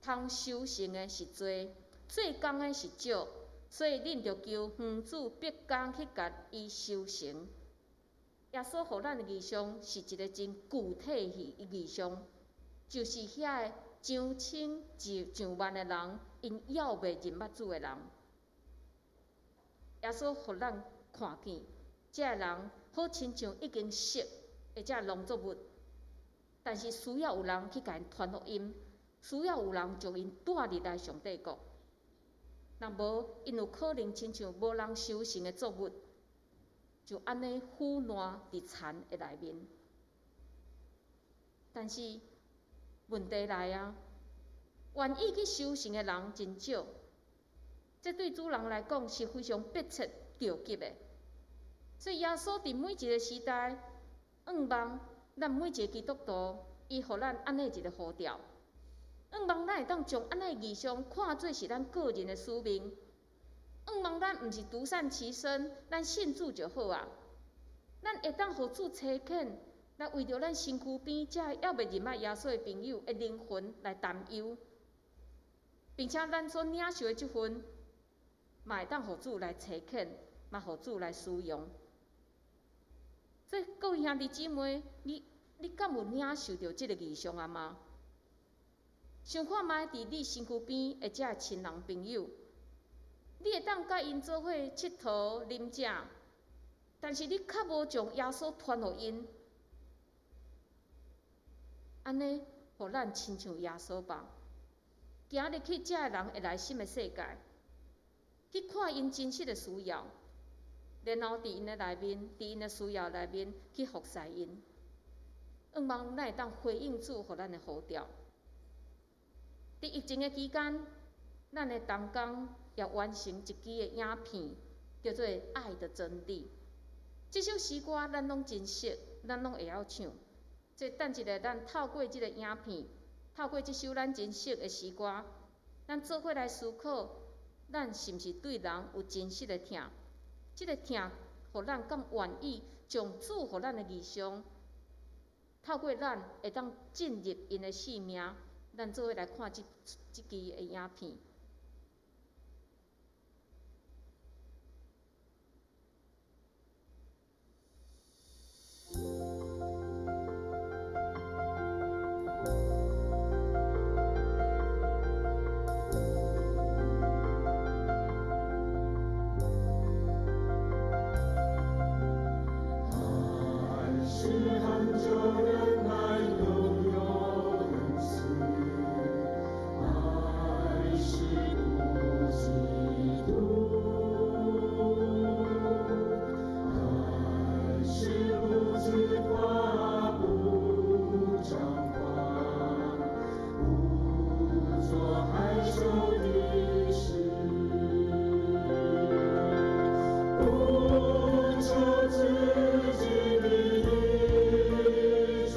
通收成的是濟，做工的是少，所以恁著求園主派工去共伊收成。耶穌予咱的異象是一个真具體的異象，就是遐个上千上上萬的人，𪜶猶未認捌主的人。耶穌予咱看見，這个人好親像已經熟的這農作物，但是需要有人去共𪜶傳福音，需要有人將𪜶帶入來上帝國。若無，𪜶有可能親像無人收成的作物，就按呢腐爛佇田的內面。但是問題來啊，願意去收成的人真少，這對主人來講是非常迫切著急的。所以耶穌佇每一個時代，向望咱每一個基督徒，伊予咱按呢一個呼召，向望咱會當將按呢異象看做是咱個人的使命。向望咱毋是獨善其身，咱信主就好啊。咱會當予主差遣，來為著咱身軀邊這猶未認捌耶穌的朋友的靈魂來擔憂，並且咱所領受的這份，嘛會當予主來差遣，嘛予主來使用。所以各位兄弟姊妹，你敢有領受著這个異象啊嗎？想看覓佇你身軀邊的這个親人朋友，你會當佮𪜶做伙𨑨迌、啉食，但是你較無將耶穌傳予𪜶，按呢，予咱親像耶穌吧，行入去這个人的內心的世界，去看𪜶真實的需要，然後佇𪜶的內面，佇𪜶的需要內面去服侍𪜶。向望咱會當回應主予咱的呼召。佇疫情的期間，咱的同工也完成一支的影片，叫做《愛的真理》。這首詩歌咱攏真熟，咱攏會曉唱。所以等一下，咱透過這个影片，透過這首咱真熟的詩歌，咱做伙來思考，咱是毋是對人有真實的疼？這个疼，予咱敢願意將主予咱的異象，透過咱會當進入𪜶的生命。咱做伙來看這支的影片。愛是恆久忍耐，又有恩慈；愛是不嫉妒，愛是不自誇，不張狂，不做害羞的事，不求自己的益處。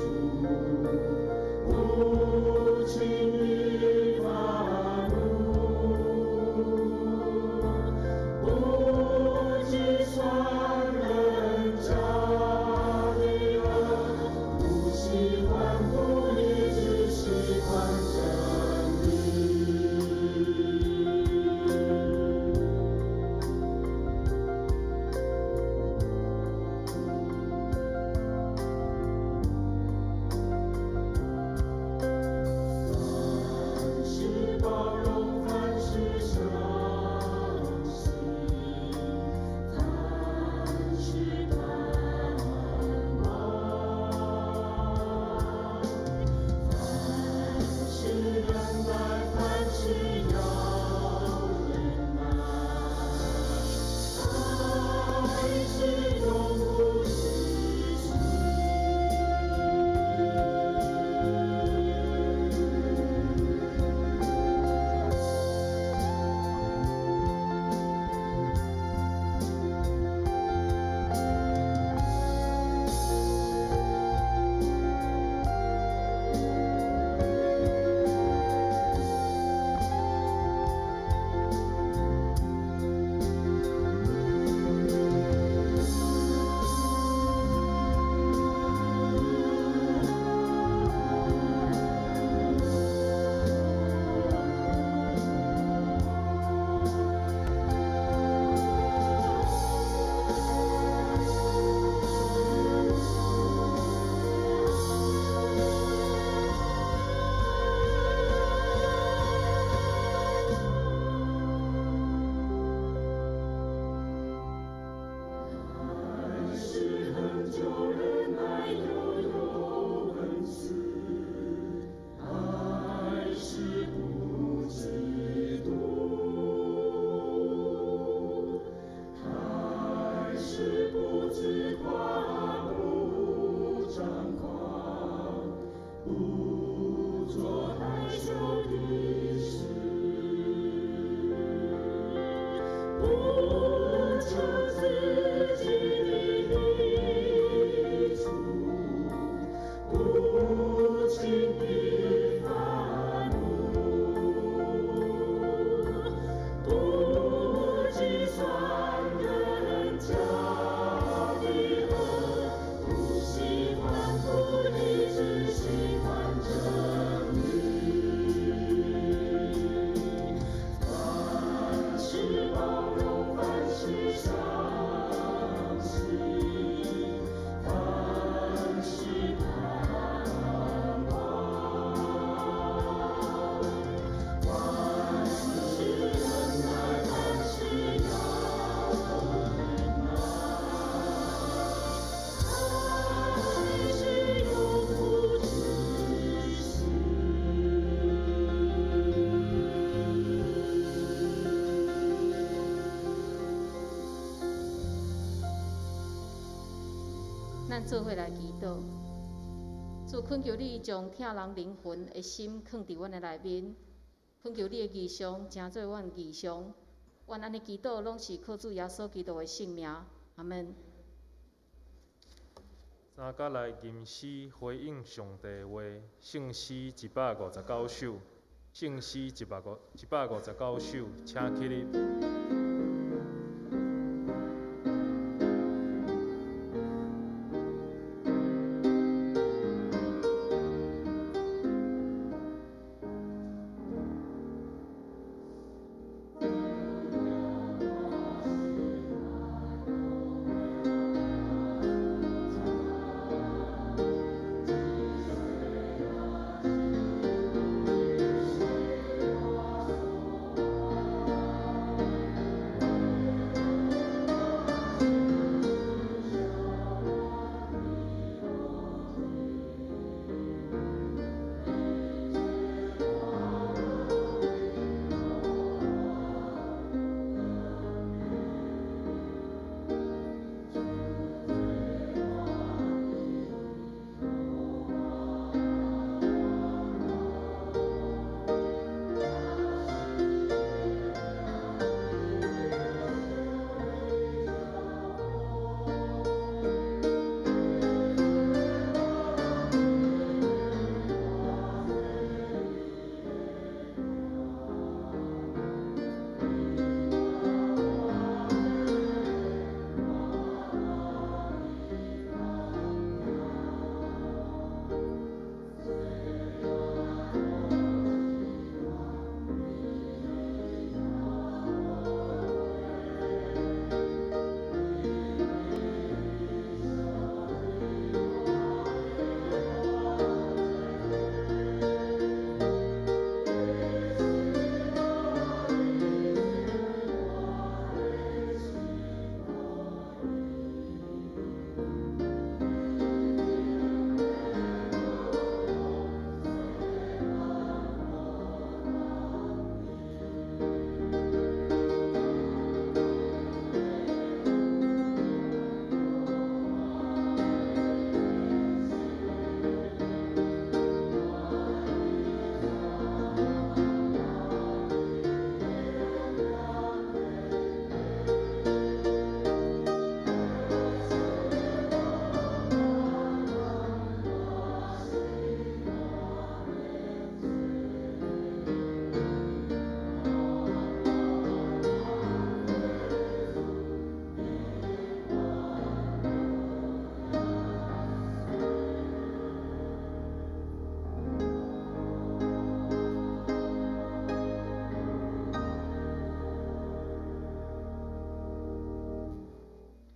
咱做伙來祈禱。主，懇求你將疼人靈魂的心囥佇阮的內面，懇求你的異象成做阮的異象。阮按呢祈禱，攏是靠主耶穌基督的聖名。阿門。三甲來吟詩回應上帝話，聖詩159首，聖詩159首，請起立。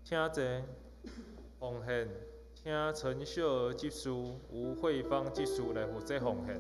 請坐，奉獻，請陳秀兒執事、吳慧芳執事來負責奉獻。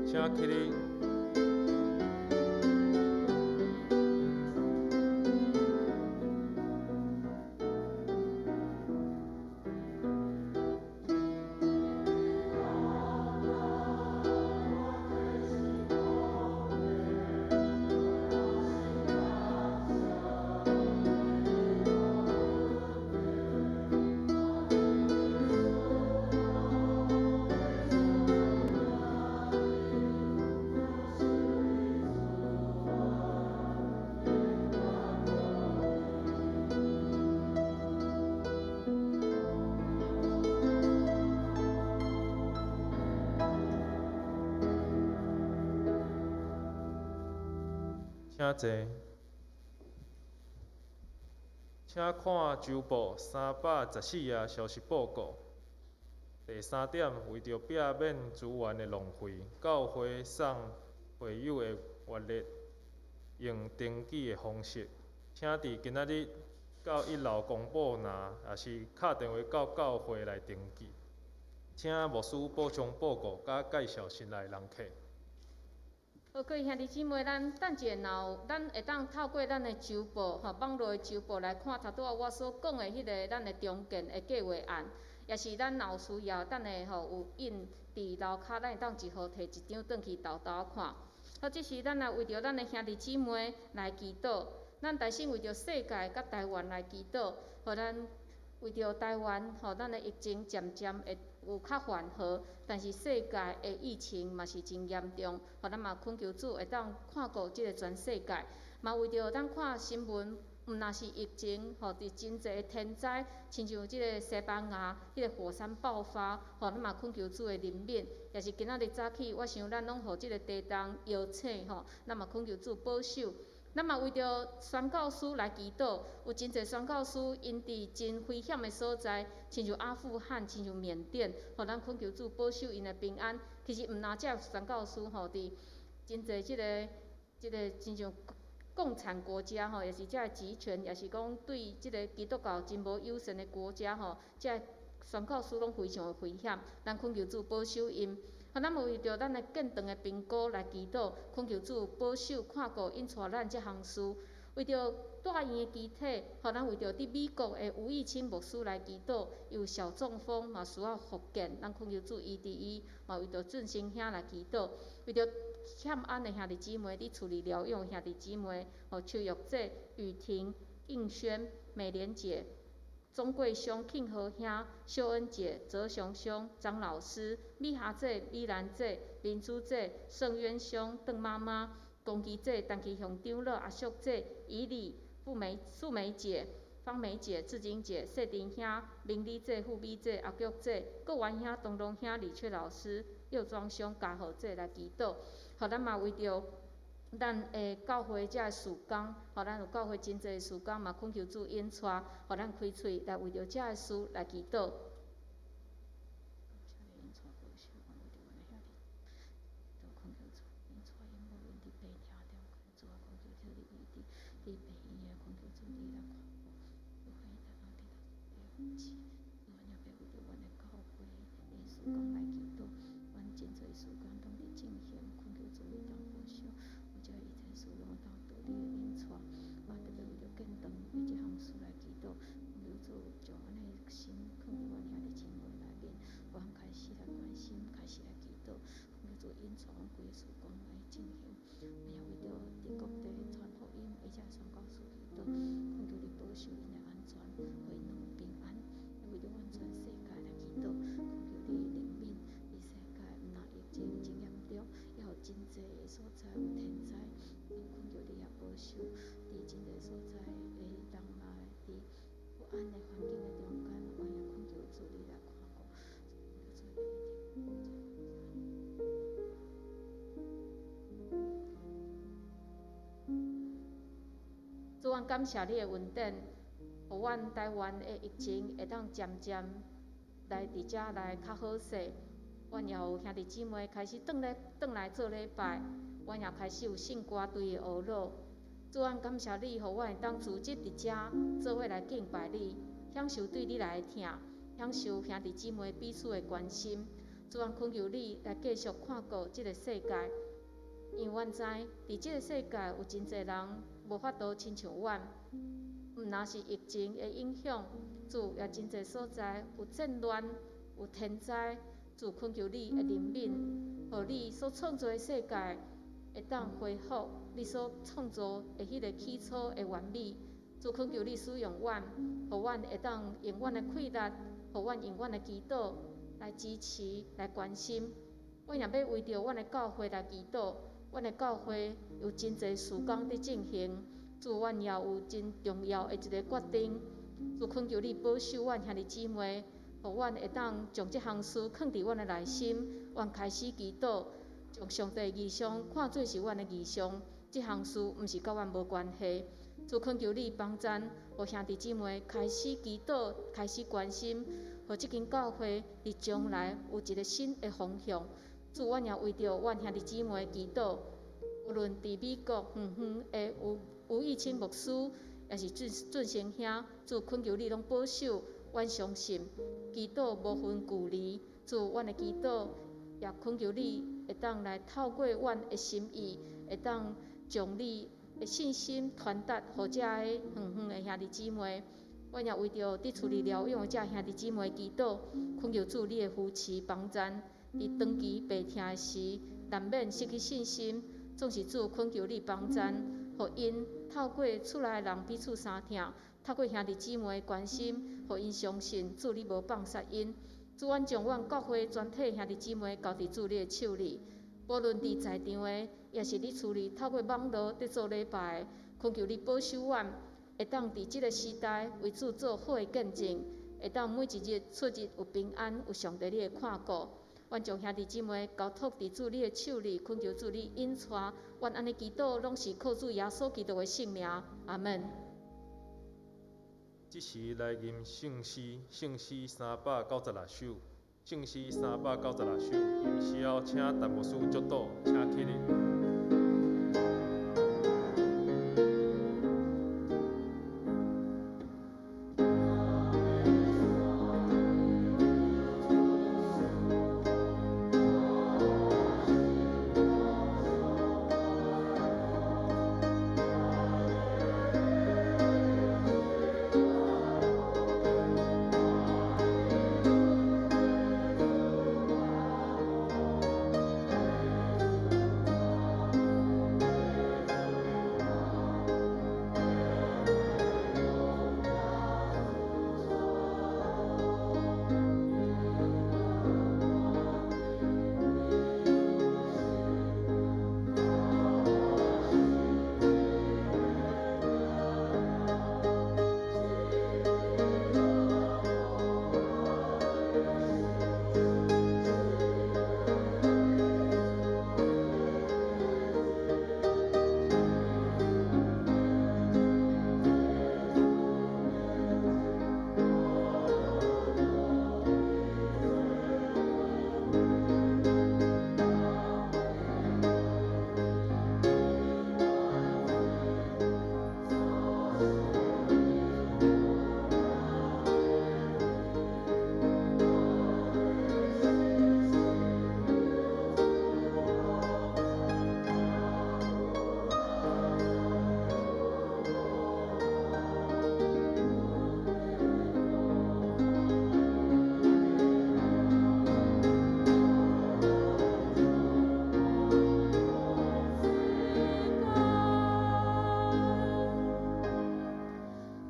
請起立。請坐。請看周報314頁消息報告。第三點，為著避免資源的浪費，教會送會友的月曆用登記的方式，請佇今仔日到一樓公布欄，抑是敲電話到教會來登記。請牧師補充報告，佮介紹新來的人客。好，各位兄弟姊妹，咱等一下若有，咱會當透過咱的周報，吼，網路的周報來看頭拄仔我所講的彼个咱的重建的計劃案，抑是咱若有需要，等下吼有印佇樓跤，咱會當一號提一張轉去沓沓看。好，這時咱來為著咱的兄弟姊妹來祈禱，咱代先為著世界佮台灣來祈禱，予咱為著台灣，吼，咱的疫情漸漸會有較緩和，但是世界的疫情嘛是真嚴重，予咱嘛懇求主會當看顧這个全世界，嘛為著咱看新聞，毋若是疫情，吼，佇真濟的天災，親像這个西班牙彼个火山爆發，吼，咱嘛懇求主的憐憫，抑是今仔日早起，我想咱攏予這个地動搖醒，吼，咱嘛懇求主保守。咱嘛為著宣教師來祈禱，有真濟宣教師𪜶佇真危險的所在，親像阿富汗、親像緬甸，予咱懇求主保守𪜶的平安。其實毋若遮宣教師吼，佇真濟這個親像共產國家吼，抑是遮个極權，抑是講對這个基督教真無友善的國家吼，遮宣教師攏非常的危險，咱懇求主保守𪜶。啊，咱嘛為著咱的建堂的評估來祈禱，懇求主保守看顧引帶咱這項事。為著大院的肢體，予咱為著佇美國的吳義清牧師來祈禱，伊有小中風嘛需要復健，咱懇求主醫治伊，嘛為著俊生兄來祈禱，為著欠安的兄弟姊妹，佇厝裡療養的兄弟姊妹，予邱玉姐、雨婷、應軒、美蓮姐、鍾貴兄、慶和兄、秀恩姐、澤雄兄、張老師、美霞姐、美蘭姐、明珠姐、盛淵兄、鄧媽媽、龚吉姐、陳其雄長老、阿淑姐、以禮、富美、素梅姐、方梅姐、志晶姐、謝丁兄、明麗姐、富美姐、阿菊姐、郭元兄、東東兄、李雀老師、右莊兄、嘉豪姐來祈禱，予咱嘛為著咱的教會遮的事工，予咱有教會真濟事工嘛，懇求主引帶，予咱開喙來為著遮的事來祈禱。主，阮感謝你的恩典，予阮台灣的疫情會當漸漸來佇遮來較好勢。阮也有兄弟姊妹開始轉來轉來做禮拜，阮也開始有聖歌隊的學樂。主，阮感謝你，予阮會當組織佇遮做伙來敬拜你，享受對你來的疼，享受兄弟姊妹彼此的關心。主，阮恳求你來繼續看顧這个世界，因為阮知佇這个世界有真濟人無法度親像阮，毋但是疫情的影響，主也真濟所在有戰亂、有天災。主，懇求你的憐憫，予你所創造的世界會當恢復你所創造的彼个起初的完美。主，懇求你使用阮，予阮會當用阮的氣力，予阮用阮的祈禱來支持、來關心。阮也欲為著阮的教會來祈禱，阮的教會有真濟事工佇進行，主，阮也有真重要的一个決定。主，懇求你保守阮兄弟姊妹，予阮會當將這項事囥佇阮的內心，阮開始祈禱，將上帝的異象看做是阮的異象，這項事毋是佮阮無關係。主，懇求你幫贊，予兄弟姊妹開始祈禱，開始關心，予這間教會佇將來有一个新的方向。主，阮也為著阮兄弟姊妹祈禱，無論佇美國遠遠的吳吳義清牧師，抑是俊俊成兄，主，懇求你攏保守。阮相信祈禱無分距離，主，阮的祈禱也懇求你會當來透過阮的心意，會當將你的信心傳達予遮个遠遠的兄弟姊妹。阮也為著佇厝裡療養的遮兄弟姊妹祈禱，懇求主你的扶持幫贊。佇長期病疼的時，難免失去信心，總是主懇求你幫贊，予𪜶透過厝內人彼此相疼，透過兄弟姊妹的關心，予𪜶相信主你無放殺𪜶。主，阮將阮教會全體兄弟姊妹交佇主你的手裡，無論佇在場的，抑是佇厝裡透過網路佇做禮拜的，懇求你保守阮，會當佇這个時代為主做好的見證，會當每一日出入有平安，有上帝你的看顧。阮將兄弟姊妹交託佇主你的手裡，懇求主你引帶。阮按呢祈禱，攏是靠主耶穌基督的聖名。阿門。這時來吟聖詩，聖詩396首，聖詩396首，吟詩後請陳牧師祝禱，請起立。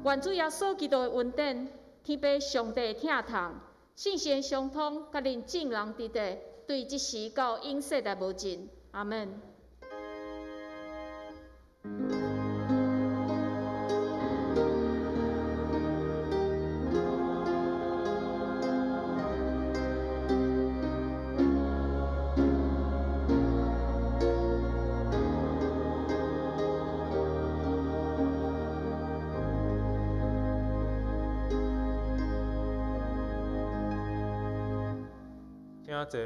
願主耶穌基督的恩典，天父上帝的疼痛，聖神相通，佮恁眾人佇佇，對這時到永世代無盡。阿門。請坐。